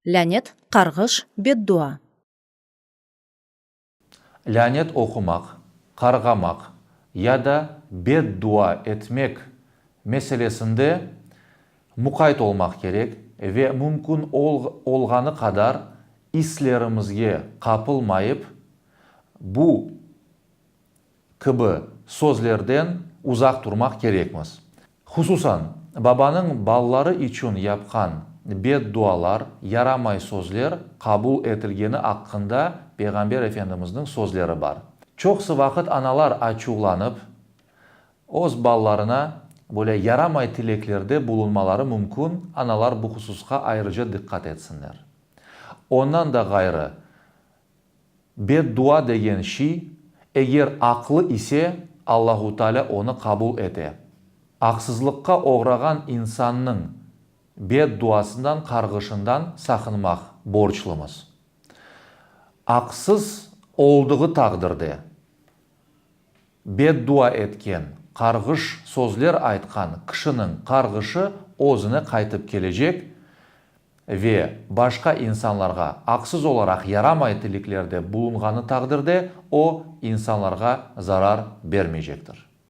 Lânet, qarğış, beddua. Lânet oqumaq, qarğamaq ya da beddua etmek meselesinde muqayt olmaq kerek ve mümkün olğanı qadar islerimizge qapılmayıp, bu kibi sözlerden uzaq turmaq kerekmiz. Hususan, babanıñ balaları içün yapqan beddualar, yaramay sözler qabul etilgeni aqqında Peyğamber Efendimizniñ sözleri bar. Çoqusı vaqıt analar açuvlanıp, öz balalarına böyle yaramay tileklerde bulunmaları mümkün, analar bu hususqa ayrıca diqqat etsinler. Ondan da ğayrı, Beddua degen şiy, eger aqlı ise, Allahu Teala onı qabul ete. Aqsızlıqqa oğrağan insannıñ bedduasından, qarğışından saqınmaq borclumız. Aqsız oldığı taqdirde, beddua etken, qarğış sözler aytqan kişiniñ qarğışı özüne qaytıp kelecek ve başqa insanlarğa aqsız olaraq yaramay tiliklerde bulunğanı taqdirde o, insanlarğa zarar bermeycektir.